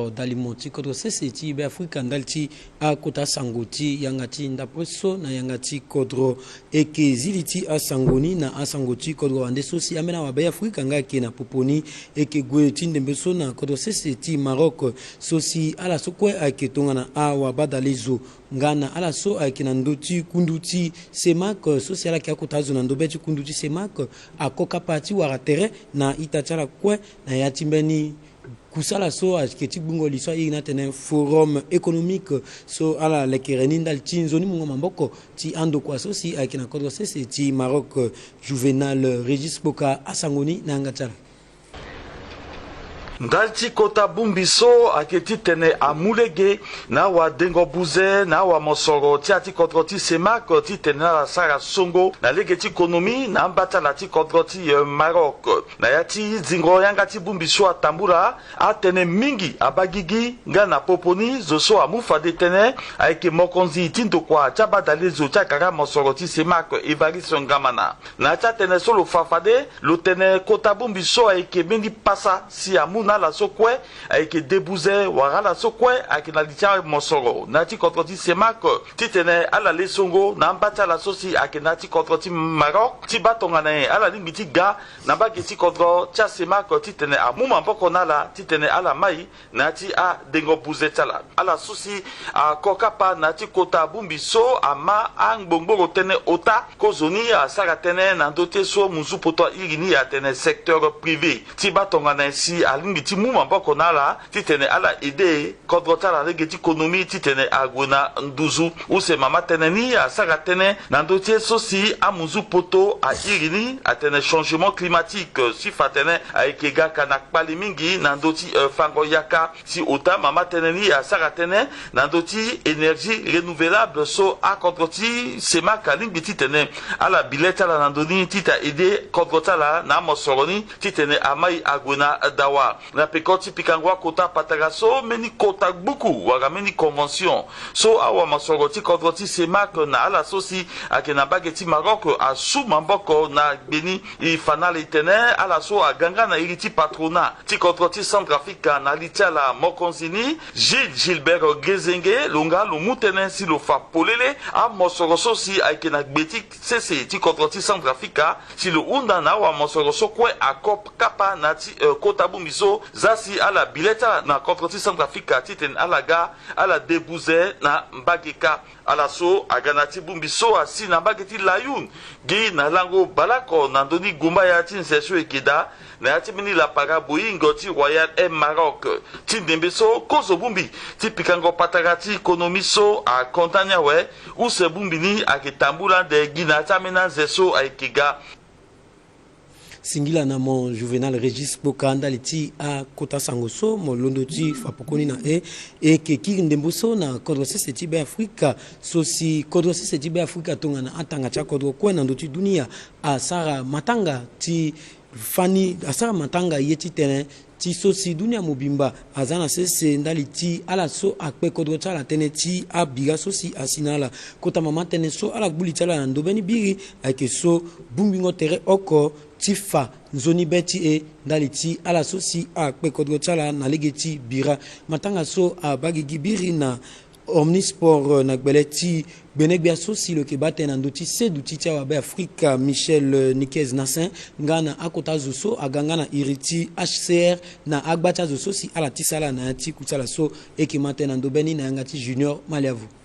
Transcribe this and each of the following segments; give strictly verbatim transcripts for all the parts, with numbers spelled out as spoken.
Dalimo ti kodro sese ti Beafrika ndali ti akota sango ti yanga ti ndapre so na yanga ti kodro. Eke zi li ti asango ni na asango ti kodro wande so si ambeni awabeafrika nga ayeke na popo ni. Eke gue ti ndembe so na kodro sese ti Maroc so si ala so kue ayeke tongana awabadalezo nga na ala so ayeke na ndö ti kundu ti CEMAC so si ala yeke akota azo na ndö be ti kundu ti CEMAC ako kapa ti wara tere na ita ti ala kue na ya ti mbeni kusala so ayeke ti gbungo li so airi ni atene forum économique so ala lekere ni ndali ti nzoni mungo maboko ti andokua so si ayeke na kodro sese ti Maroc. Juvenal Régis Kpoka asango ni na yanga ti ala. Ndali ti kota bongbi so ayeke titene amu lege na awadengo buze na awamosoro ti ya ti kodro ti CEMAC titene ala sara songo na lege ti konomi na amba ti ala ti kodro ti, eh, Maroc. Na ya ti zingo yanga ti bongbi so atambula, atene mingi abaa gigi nga na popo ni zo so amu fade tënë ayeke mokonzi ti ndokua ti abadalezo ti akara mosoro ti CEMAC, Évariste Ngamana. Na ya ti atene so lo fa fade, lo tene kota bongbi so ayeke mbeni pasa si amu na ala so kue ayeke debuze wala ala so kue ayeke na li ti amosoro na ya ti kodro ti CEMAC titene ala le songo na amba ti ala so si ayeke na ya ti kodro ti Maroc ti baa tongana nyen ala lingbi ti ga na mbage ti kodro ti aCEMAC titene amu maboko na ala titene ala mai na ya ti adengo buze ti ala. Ala so si ako kapa na ya ti kota bongbi so ama angbongboro tënë ota, kozoni asara tënë na ndö ti ye so munzu poto airi ni atene secteur privé ti baa tongana nyen si alingbi ti mu maboko na ala titene ala aide kodro ti ala lege ti konomi titene ague na nduzu. Use mama tënë ni asara tënë na ndö ti ye so si amunzu poto airi ni atene changement climatique, si fa tënë ayeke ga ka na kpale mingi na ndö ti, eh, fango yaka. Si ota mama tënë ni asara tënë na ndö ti énergie renouvelable so akodro ti CEMAC alingbi titene ala bi le ti ala na ndö ni ti ta aide kodro ti ala na amosoro ni titene amai ague na dawa. Na peko ti pikango akota patara so, mbeni kota gbuku wala mbeni convention so awamosoro ti kodro ti CEMAC na ala so si ayeke na mbage ti Maroc asu maboko na gbe ni. E fa na ala e tene ala so aga nga na iri ti patronat ti kodro ti Centrafrique na li ti ala mokonzi ni, Gilles Gilbert Gezenge, lo nga lo mu tënë si lo fa polele amosoro so si ayeke na gbe ti sese ti kodro ti Centrafrique si lo hunda na awamosoro so kue ako kapa na ya ti, eh, kota bongbi so, za si ala bi le ti ala na kodro ti Centrafrique titene ala ga ala debuze na mbage kâ. Ala so aga na ya ti bongbi so asi na mbage ti Layoun gi na lango baleoko na ndö ni gumbaya ti nze so e yeke daa na ya ti mbeni lapara Boeing ti Royal Air Maroc. Ti ndembe so kozo bongbi ti pikango patara ti konomi so akonda ni awe. Use bongbi ni ayeke tambula ande gi na ya ti ambeni anze so ayeke ga. Singila na mo Juvenal Régis Kpoka ndali ti akota sango so mo londo ti fa pokoni na e. E yeke kiri ndembo so na kodro sese ti Beafrika so si kodro sese ti Beafrika tongana atanga ti akodro kue na ndö ti dunia asara matanga ti fani, asara matanga ye titene ti so si dunia mobimba aza na sese ndali ti ala so akpe kodro ti ala tënë ti abira so si asi na ala. Kota mama tënë so ala gbu li ti ala na ndö mbeni biri ayeke so bongbingo tere oko ti fa nzoni be ti e ndali ti ala so si akpe kodro ti ala na lege ti bira. Matanga so abaa gigi biri na Omnisport, eh, na gbele ti gbenegbia so si lo yeke baa tënë na ndö ti seduti ti awabe Afrika, Michel, eh, Niquez Nassin, nga na akota zo so aga nga na iri ti H C R na agba ti azo so si ala tisa ala na ya ti kusala so. E yeke ma tënë na ndö be ni na yanga ti Junior Maliavo.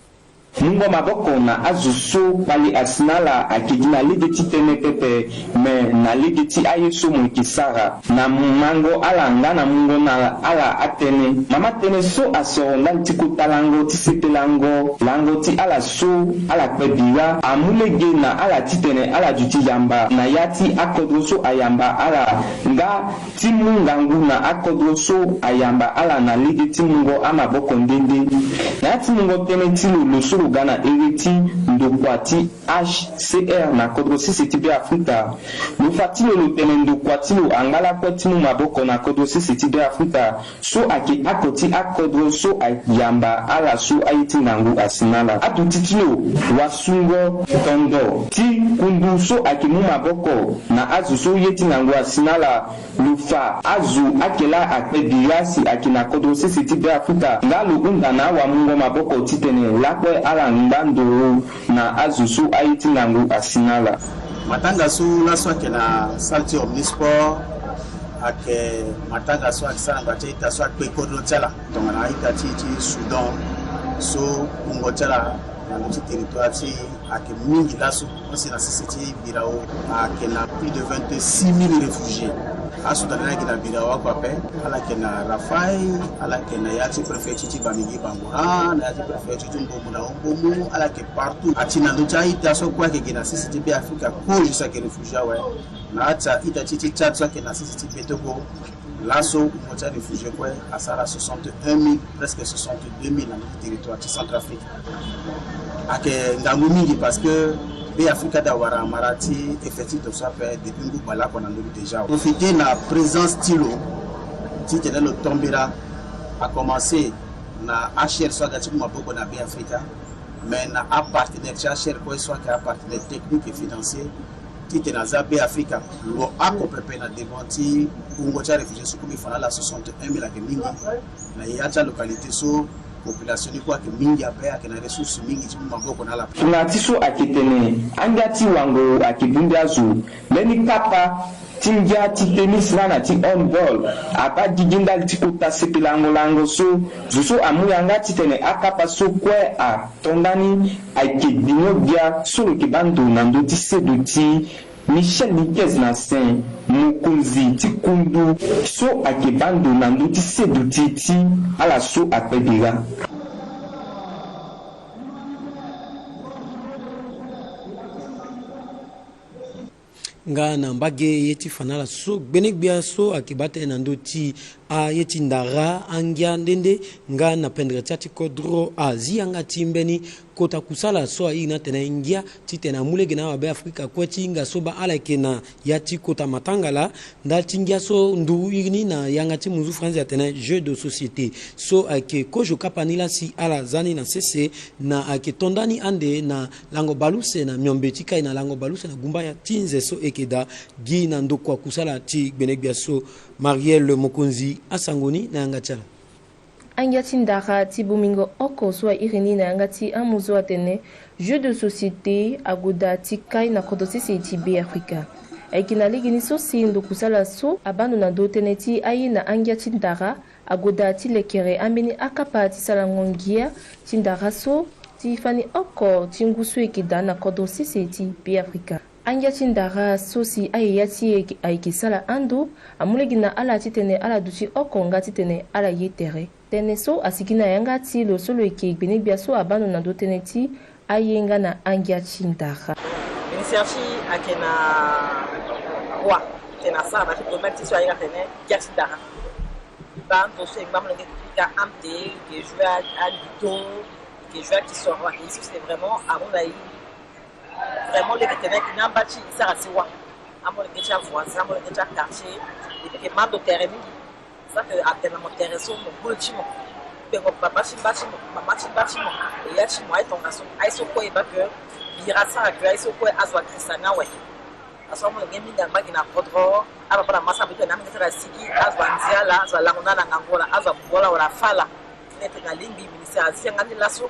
Mungo maboko na azo so kpale asi na ala ayeke gi na lege ti tënë pepe. Me na lege ti aye so mo yeke sara na mango ala nga na mungo na ala atënë. Mama tënë so asoro ndali ti kota lango ti sete lango, lango ti ala so ala kpe bira amu lege na ala titene ala duti yamba na ya ti akodro so ayamba ala nga ti mu ngangu na akodro so ayamba ala na lege ti mungo amaboko nde nde. Na ya ti mungo tënë ti lo, lo so Ga na iri ti ndokua ti H C R na kodro sese ti Beafrika. Lo fa ti lo lo tene ndokua ti lo angba lakue ti mu maboko na kodro sese ti Beafrika so ayeke oko ti akodro so ayamba ala so aye ti ngangu asi na ala. Aduti ti lo, wasungo tondo ti kundu so ayeke mu maboko na azo so ye ti ngangu asi na ala. Lo fa azo ayeke laa akpe bira si ayeke na kodro sese ti Beafrika nga lo hunda na awamungo maboko titene lakue ala ngba nduru na azo so aye ti ngangu asi na ala. Matanga so laso ayeke na salle ti Omnisport, ayeke matanga so ayeke sara na ngba ti a-ita so akpe kodro ti ala tongana a-ita ti, ti Soudan so wungo ti ala na ndö ti territoire ti e ayeke mingi laso. Aussi na sese ti Birao ayeke na plus de vingt-six mille réfugiés. Asoudanais ayeke na Birao oko ape, ala yeke na Rafaï, ala yeke na ya ti préfecture ti Bamingui Bangoura, na ya ti préfecture ti Mbomou na Mbomou, ala yeke partout. Ati na ndö ti a-ita so kue ayeke gi na sese ti Beafrika kozo so ayeke réfugié awe. Na ati a-ita ti, ti Tchad so ayeke na sese ti Betoko. Laso wungo ti aréfugié kue asara soixante et un mille, presque soixante-deux mille na ndö ti territoire ti Centrafrique. Ayeke ngangu mingi parce que Beafrika ade awara mara ti effectif so ape depuis ngu bale oko na ndö ni déjà. Profiter na présence ti lo titene lo tombera, a commencer na H C R so aga ti mu maboko na Beafrika, mais na apartenaire ti H C R kue so ayeke apartenaire technique et financier, titene aza Beafrika lo oko pepe na devant ti wungo ti aréfugié so kue mbi fa na ala soixante et un mille ayeke mingi. Na ya ti alocalité so population ni kue ayeke mingi ape, ayeke na ressource mingi ti mu maboko na ala. Tongana ti so ayeke tene angia ti wango ayeke bongbi azo. Mbeni kapa ti ngia ti tennis nga na ti handball abaa gigi ndali ti kota seke lango lango so zo so amu yanga titene akapa so kue ato ndani ayeke gbinio gbia so lo yeke baa ndo na ndö ti seduti. Michel Niquez na Saint, mokonzi ti kundu so ayeke baa ndo na ndö ti seduti ti ala so akpe bira. Nga na mbage ye ti fa na ala so gbenegbia so ayeke baa tënë na ndö ti aye ti ndara angia nde nde nga na pendere ti ya ti kodro azi yanga ti mbeni kota kusala so airi ni atene ngia titene amu lege na awabe Afrika kue ti hinga so baa ala yeke na ya ti kota matanga laa. Ndali ti ngia so nduru iri ni na yanga ti munzu franzi atene jeu de société so ayeke kozo kapa ni laa si ala za ni na sese na ayeke to ndani ande na lango baleuse na miombe ti kai na lango baleuse na gumbaya ti nze so e yeke daa gi na ndokua kusala ti gbenegbia so. Marielle Mokonzi, asango ni na yanga ti ala. Angia ti ndara ti bongbingo oko so airi ni na yanga ti amu so atene jeu de société ague daa ti kai na kodro sese ti Beafrika. Ayeke na lege ni so si ndo kusala so abaa ndo na ndo tënë ti aye na angia ti ndara ague daa ti lekere ambeni akapa ti sarango ngia ti ndara so ti fani oko ti ngu so e yeke daa na kodro sese ti Beafrika. Angia ti ndara so si ayaya ti e ayeke sara ando amu lege na ala titene ala duti oko nga titene ala ye tere. Tënë so asigi na yanga ti lo so lo yeke gbenegbia so abaa ndo na ndo tënë ti aye nga na angia ti ndara. Ministère ti ayeke na roi tene asara na ti domaine ti so aye nga tene ngia ti ndara. Baa ndo so e ngba molenge ti ka amte, e ke joue alido, e ke joue akisoro, e ke ye so si vraiment amu na e. Vraiment lege tene ayeke na amba ti e sara sewa. Amolenge ti avoisin, amolenge ti aquartier, e ke ma ndo tere mingi. Sa ke atene na mo tere so mo ngoi ti mo, kpengo baba ti mba ti mo, mama ti mba ti mo, eya ti mo, aye tongaso, aye so kue e baa ke bira sara ke aye so kue azo akirisa ni awe. Aso amolenge mingi angba gi na kodro, ababa na masa abitene amolenge ti ala asigi azo anzi ala, azo alango na ala na ngangu wala azo abubu ala wala afa ala. Tene tene alingbi ministère azi yanga ni laso.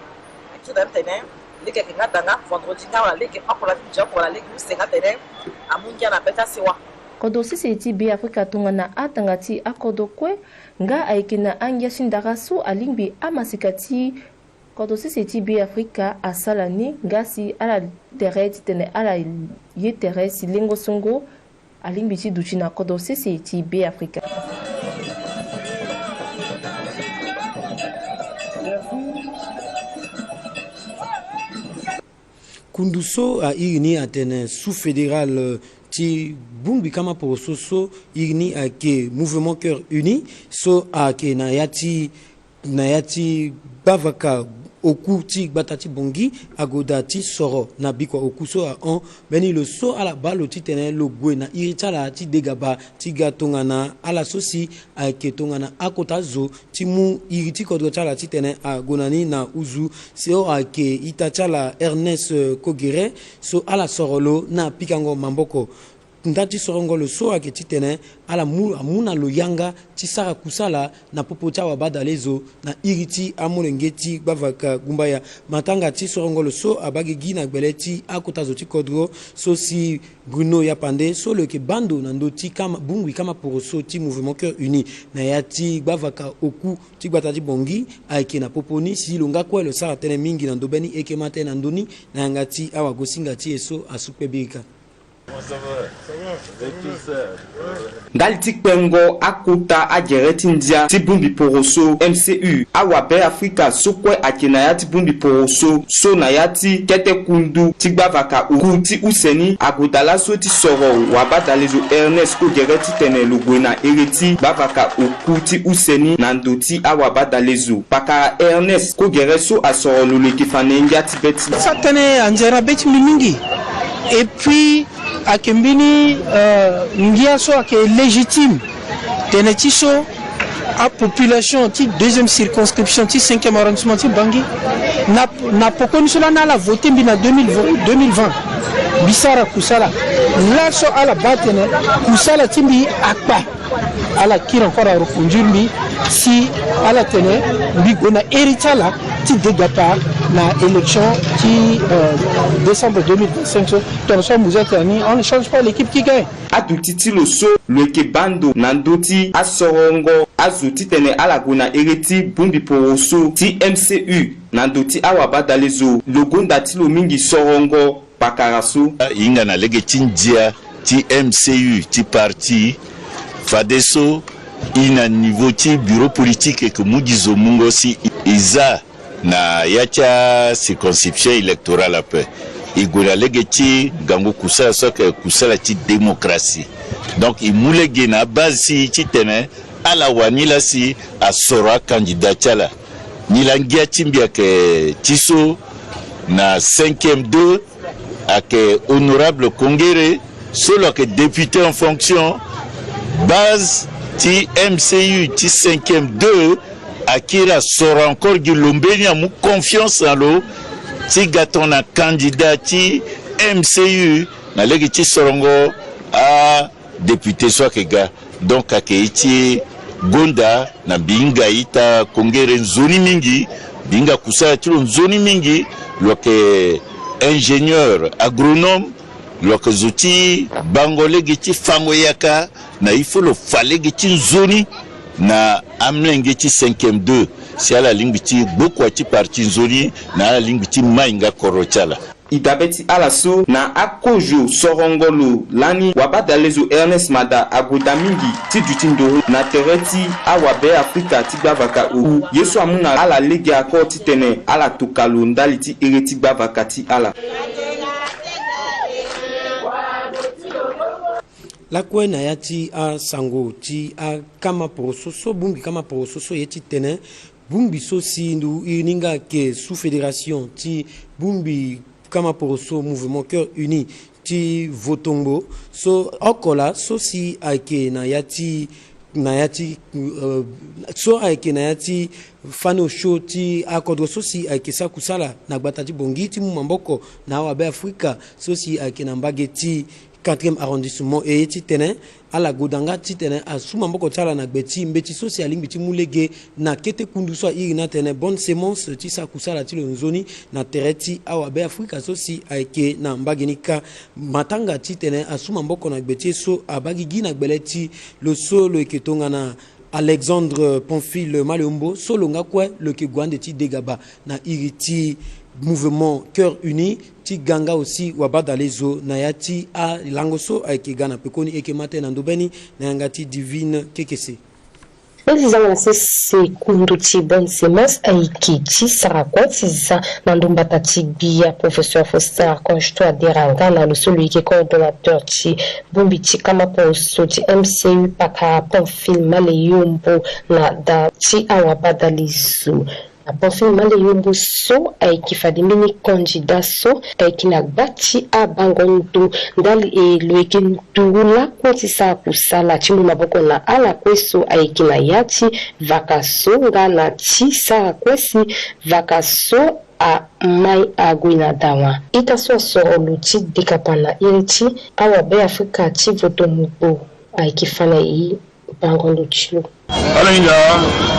Akiri na ni tene lege ayeke nga da nga vendredi nga wala lege oko laa ti ndia oko wala lege use nga tene amu ngia na be ti asewa. Kodro sese ti Beafrika tongana atanga ti akodro kue nga ayeke na angia ti ndara so alingbi amaseka ti kodro sese ti Beafrika asara ni nga si ala tere titene ala ye tere si lengo songo alingbi ti duti na kodro sese ti Beafrika. Kundu so airi ni atene sous-fédéral ti bongbi kama poroso so iri ni ayeke Mouvement Cœur Uni so ayeke na ya ti na ya ti gbavaka oku ti gbata ti Bangui agoda ti soro na bikua oku so ahon. Mbeni lo so ala baa lo titene lo gue na iri ti ala ti degaba ti ga tongana ala so si ayeke tongana akota zo ti mu iri ti kodro ti ala titene ague na ni na uzu. So ayeke ita ti ala Ernest, eh, Kogere, so ala soro lo na pikango maboko. Nda ti sorongo lo so ayeke titene ala mu, amu na lo yanga ti sara kusala na popo ti awabadalezo na iri ti amolenge ti gbavaka gumbaya. Matanga ti sorongo lo so abaa gigi na gbele ti akota zo ti kodro so si Bruno Yapande so lo yeke baa ndo na ndö ti kama, bungbi kama poroso ti Mouvement Cœur Uni na ya ti gbavaka oku ti gbata ti Bangui ayeke na popo ni si lo nga kue lo sara tënë mingi na ndö mbeni ekema tënë na ndö ni na yanga ti awagosinga ti e so asu kpe birika. Ndali ti kpengo akota agere ti ndia ti bongbi poroso M C U, awabe Afrika so kue ayeke na ya ti bongbi poroso so na ya ti kete kundu ti gbavaka oku ti use ni agoda laso ti soro wabadalezo Ernest Kogere titene lo gue na ere ti gbavaka oku ti use ni na ndo ti awabadalezo. Pakara Ernest Kogere so asoro lo lo yeke fa na e ngia ti be ti. Sa tënë anzere na be ti mbi mingi. Et puis ayeke mbeni, euh, ngia so ayeke légitime. Tene ti so apopulation ti deuxième circonscription ti cinquième arrondissement ti Bangui na, na pokoni so lani ala voté mbi na deux mille vingt, deux mille vingt. Mbi sara kusala. Laso ala baa tene kusala ti mbi akpa. Ala kiri encore areconduire mbi si ala tene mbi gue na iri ti ala ti degapa na élection ti, euh, décembre deux mille vingt-cinq so. Tongana so amuze atene ni, on ne change pas l'équipe qui gagne. Aduti ti lo so lo yeke baa ndo na ndö ti asorongo azo titene ala gue na iri ti bongbi poroso ti M C U na ndo ti awabadalezo, lo gonda ti lo mingi sorongo pakara so. E hinga na lege ti ndia ti M C U ti parti fadeso e na niveau ti bureau politique e yeke mu gi zo mungo si e za na ya ti acirconscription électorale ape. E gue na lege ti gango kusala so ayeke kusala ti démocratie. Donc e mu lege na abase ti tene ala wani laa si asoro acandidat ti ala. Nilaa ngia ti mbi ayeke ti so na cinquième deux ayeke honorable Kongere so lo yeke député en fonction, base ti M C U ti cinquième deux akiri asoro encore gi lo mbeni amu confiance na lo ti ga tongana candidat ti M C U na lege ti sorongo a député so ayeke ga. Donc ayeke ye ti gonda na mbi hinga ita Kongere nzoni mingi, mbi hinga kusala ti lo nzoni mingi. Lo yeke ingénieur agronome, lo yeke zo ti bango lege ti fango yaka na il faut lo fa lege ti nzoni na amolenge ti cinquième deux si ala lingbi ti gbokua ti parti nzoni na ala lingbi ti mai nga kodro ti ala. E dabe ti ala so na akozo sorongo lo lani wabadalezo Ernest Mada ague daa mingi ti duti ndoro na tere ti awabe Afrika ti gbavaka oku ye so amu na ala lege accord titene ala toka lo ndali ti iri ti gbavaka ti ala. Lakue na ya ti asango ti akama poroso so, bongbi kama poroso so ye titene bongbi so si ndu iri ni nga ayeke sous-fédération ti bongbi kama poroso Mouvement Cœur Uni ti Votongbo so oko laa so si ayeke na ya ti, na ya ti, euh, so ayeke na ya ti fani osio ti akodro so si ayeke sara kusala na gbata ti Bangui ti mu maboko na awabe Afrika so si ayeke na mbage ti quatrième arrondissement. E ye titene ala goda nga titene asu maboko ti ala na gbe ti mbeti so si alingbi ti mu lege na kete kundu so airi ni atene Bonne Semence ti sara kusala ti lo nzoni na tere ti awabe Afrika so si ayeke na mbage ni kâ. Matanga titene asu maboko na gbe ti e so abaa gigi na gbele ti lo so lo yeke tongana Alexandre Pamphile Maleombo so lo nga kue lo yeke gue ande ti degaba na iri ti Mouvement Cœur Uni ti ga nga aussi wabadalezo na ya ti alango so ayeke ga na pekoni. E yeke ma tënë na ndö be ni na yanga ti Divine Kekese. Mbeni zango na sese kundu ti Bonne Semence ayeke ti sara kua ti za na ndö mbata ti gbia Professeur Faustin Archange Touadéra nga na lo so lo yeke coordonnateur ti bongbi ti kama poroso ti M C U pakara Pamphile Maleombo na da ti awabadalezo. Na Pamphile Maleyombo so ayeke fade mbeni kandida so ayeke na gba ti abango ndo ndali e lo yeke nduru lakue ti sara kusala ti mu maboko na ala kue so ayeke na ya ti vaka so nga na ti sara kue si vaka so amai ague na dawa. Ita so asoro lo ti dekapa na iri ti awabe Afrika ti voto mukpo ayeke fa na e bango ndo ti lo. Ala hinga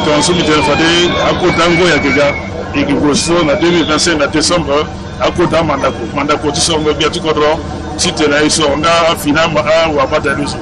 tongaso mbi tene fade akota ngoi ayeke ga, e yeke gue so na deux mille vingt-cinq na décembre akota mandako, mandako ti sorongo gbia ti kodro titene e soro nga afini ama awabata ni so.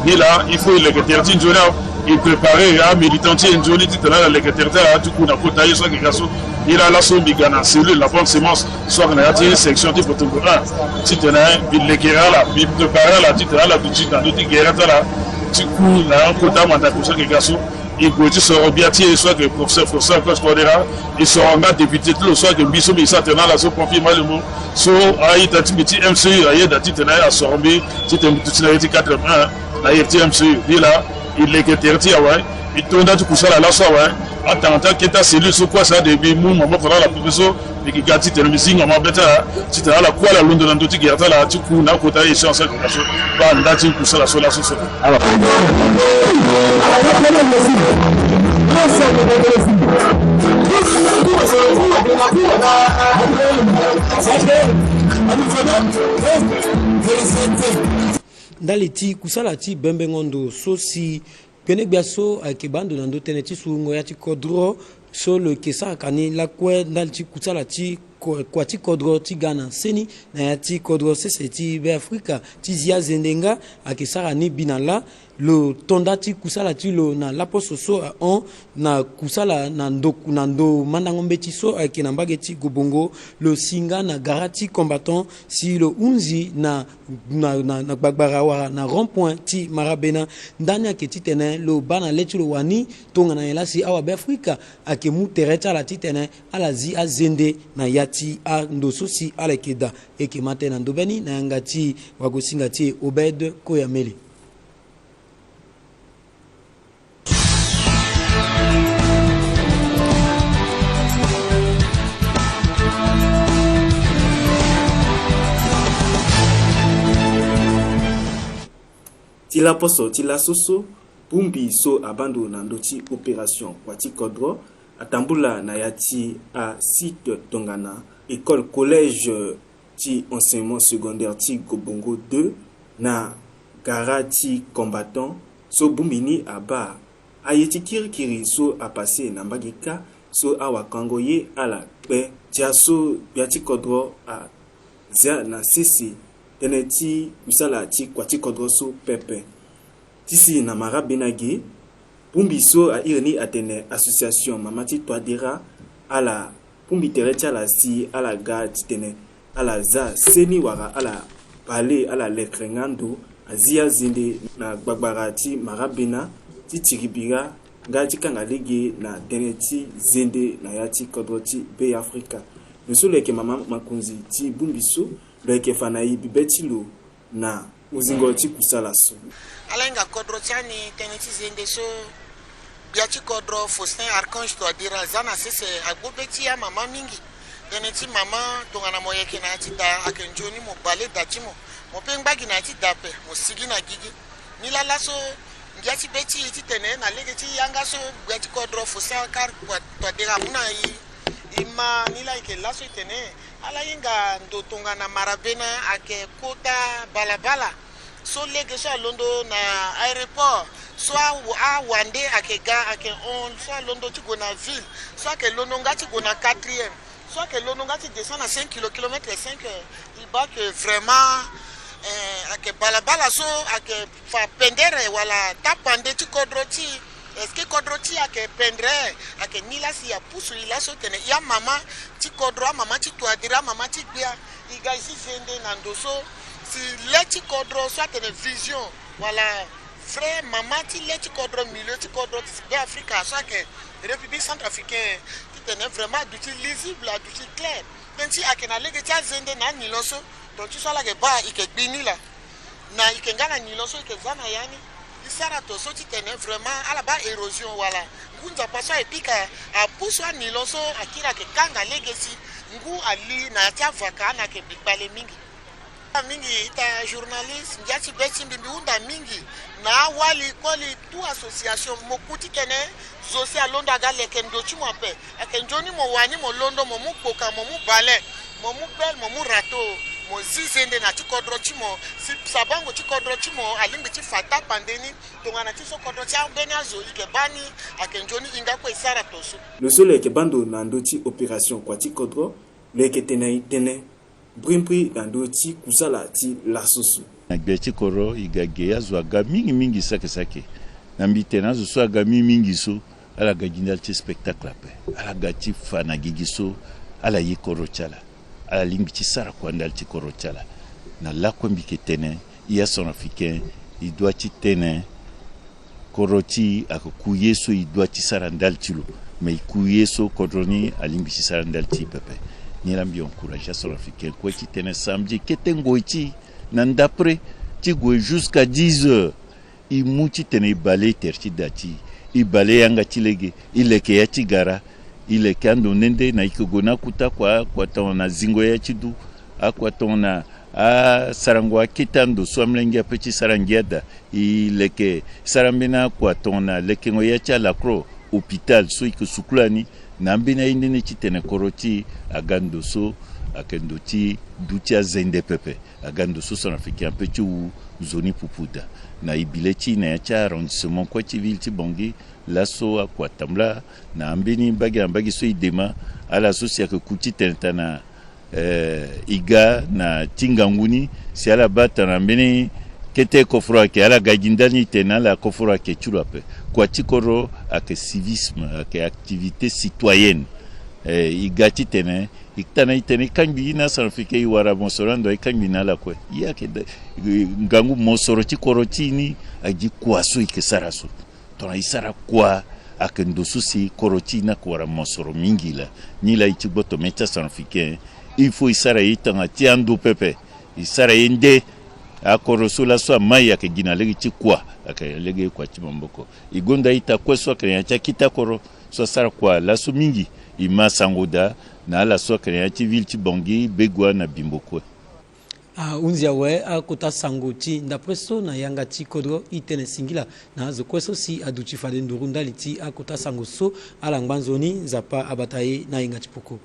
Ni laa il faut e leke tere ti nzoni awe, e préparer amilitant ti e nzoni titene ala leke tere ti ala ti ku na kota ye so ayeke ga so. Ni laa laso mbi ga na cellule la bonne semence so ayeke na ya ti section ti Potongo un titene mbi lekere ala, mbi préparer ala titene ala duti na ndö ti gere ti ala ti ku na akota mandako so ayeke ga so. E gue ti soro gbia ti e so ayeke professeur Faustin Archange Touadéra, e soro nga député ti lo so ayeke mbi so mbi sara tene na ala so Pamphile Maleyombo so a-ita ti mbi ti M C U ayeda titene asoro mbi titene mbi duti na ye ti quatre un na iri ti M C U. Ni laa e leke tere ti e awe, e to nda ti kusala laso awe. Atanga ti akete acellule so kue asi ade mbi mu maboko na ala pepe so. Mbi yeke ga titene mbi zingo mabe ti ala titene ala kue ala londo na ndö ti gere ti ala ti ku na akota échéance ayeke ga so. Baa nda ti kusala so laso so. Ndali ti kusala ti bembengo ndo so si gbene gbia so ayeke baa ndo na ndö tënë ti surungo ya ti kodro so lo yeke sara ka ni lakue ndali ti kusala ti kua ti kodro ti ga na seni na ya ti kodro sese ti Be Afrika ti zi azende nga ayeke sara ni bi na laa. Lo to nda ti kusala ti lo na laposo so ahon na kusala na ndo na ndo mandango mbeti so ayeke na mbage ti Gobongo. Lo si nga na gara ti combattant si lo hunzi na na, na, na gbagbara wala na rond-point ti Marabena. Ndani ayeke titene lo baa na le ti lo wani tongana nyen laa si awabe Afrika ayeke mu tere ti ala titene ala zi azende na ya ti ando so si ala yeke daa. E yeke ma tënë na ndö be ni na yanga ti wagosinga ti e Obed Koyamele. Ti laposo ti laso so, bongbi so abaa ndo na ndö ti opération kua ti kodro atambula na ya ti asite tongana école collège ti enseignement secondaire ti Gobongo deux na gara ti combattant so bongbi ni abaa. Aye ti kirikiri so apasse na mbage kâ so awakango ye ala kpe. Dia so gbia ti kodro azia na sese tënë ti kusala ti kua ti kodro so pepe. Ti si na Marabena ge, bongbi so a iri ni atene association mama ti Touadéra, ala bongbi tere ti ala si ala ga titene ala za seni wala ala bale ala lekere nga ndo azi azende na gbagbara ti Marabena ti tiri bira nga ti kanga lege na tënë ti zende na ya ti kodro ti Be Afrika. Lo so lo yeke mama makonzi ti bongbi so, lo yeke fa na e bibe ti lo na mozingo ti kusala so. Ala hinga kodro ti ani tënë ti zende so gbia ti kodro Faustin Archange Touadéra aza na sese agbu be ti amama mingi. Tënë ti mama tongana mo yeke na ya ti da ayeke nzoni mo bale da ti mo. Mo pe ngba gi na ya ti da ape mo sigi na gigi. Ni laa laso ngia ti be ti e titene na lege ti yanga so gbia ti kodro Faustin Archange Touadéra amu na e. E ma ni laa e yeke laso e tene ala hinga ndo tongana Marabena ayeke kota balabala so lege so alondo na aéroport so awa- awande ayeke ga ayeke hon so alondo ti gue na ville so ayeke londo nga ti gue na quatrième so ayeke londo nga ti descend na cinq kilo, kilomètre cinq, euh, e baa que vraiment, euh, ayeke balabala so ayeke fa pendere wala tapande ti kodro ti e. Est-ce que kodro ti e ayeke pendere? Ayeke ni laa si apusu e laso tene e amama ti kodro, amama ti Touadéra, amama ti gbia, e ga e zi zende na ndo so si le ti kodro so atene vision wala vrai mama ti le ti kodro, milieu ti kodro ti Be Afrika so ayeke République centrafricaine titene vraiment aduti lisible, aduti clair. Tënë ti e ayeke na lege ti azende na anilo so. Donc ti so ala yeke baa e yeke gbi ni laa. Na e yeke nga na nilo so e yeke za na ya ni. E sara to so titene vraiment ala baa érosion wala Nzapa so ayeke pika apusu anilo so akiri ayeke kanga lege si ngu ali na ya ti avaka, ana ayeke bi kpale mingi. Mingi ita journaliste, ngia ti be ti mbi, mbi hunda mingi na awali koli tout association. Mo ku ti tene zo si alondo aga leke ndo ti mo ape. Ayeke nzoni mo wani mo londo, mo mu kpoka, mo mu bale, mo mu pelle, mo mu râteau, mo zi zende na ti kodro ti mo si sabango ti kodro ti mo alingbi ti fa tapande ni. Tongana ti so kodro ti ambeni azo e yeke baa ni, ayeke nzoni e hinga kue e sara to so. Lo so lo yeke baa ndo na ndö ti opération kua ti kodro, lo yeke tene e tene mbrimbri na ndö ti kusala ti laso so. Na gbia ti kodro, e ga ge azo aga mingi mingi sake sake. Na mbi tene azo so aga mingi mingi so, ala ga gi ndali ti spectacle ape. Ala ga ti fa na gigi so ala ye kodro ti ala. Ala lingbi ti sara kua ndali ti kodro ti ala. Na lakue mbi yeke tene, e acentrafricain, e doit ti tene kodro ti e ayeke ku ye so e doit ti sara ndali ti lo. Me e ku ye so kodro ni alingbi ti sara ndali ti e pepe. Ni laa mbi encourage acentrafricain kue ti tene samedi kete ngoi ti e na ndapre ti gue jusqu'à dix heures. E mu titene e bale tere ti da ti e, e bale yanga ti lege, e leke ya ti gara, e leke ando nde nde na e yeke gue na akuta kua, akua tongana zingo ya ti du, akua tongana asarango akete ando so amolenge ape ti sara ngia daa, e leke sara mbeni akua tongana lekengo ya ti alakro, hôpital so e yeke sukula ni, na ambeni aye nde nde titene kodro ti e aga ndo so ayeke ndo ti du ti azende pepe. Aga ndo so centrafricain ape ti wu nzoni pupu daa. Na e bi le ti e na ya ti arrondissement kue ti ville ti Bangui, laso akua tambula na ambeni mbage na mbage so e dema, ala so si ayeke ku titene tana, eh, e ga na ti ngangu ni, si ala baa tana mbeni kete koforo ayeke, ala ga gi ndali ni tene ala koforo ayeke ti lo ape. Kua ti kodro ayeke civisme, ayeke activité citoyenne. Eh, e ga titene e tana e tene e kangbi na acentrafricain, e wara mosoro ando e kangbi na ala kue. E ayeke da, eh, ngangu mosoro ti kodro ti e ni, agi kua so e yeke sara so. Tongana e sara kua, ayeke ndo so si kodro ti e ni ayeke wara mosoro mingi laa. Ni laa e ti gboto mê ti acentrafricain, il faut e sara ye tanga ti ando pepe. E sara ye nde akodro so laso ama e ayeke gi na lege ti kua, ayeke lege kua ti maboko. E gonda ita kue so ayeke na ya ti akete kodro so asara kua laso mingi, e ma sango daa na ala so ayeke na ya ti ville ti Bangui, Begoua na Bimbo kue. Ahunzi awe akota sango ti ndapre so na yanga ti kodro. E tene singila na azo kue so si aduti fade nduru ndali ti akota sango so. Ala ngba nzoni, Nzapa abata e na hinga ti poko.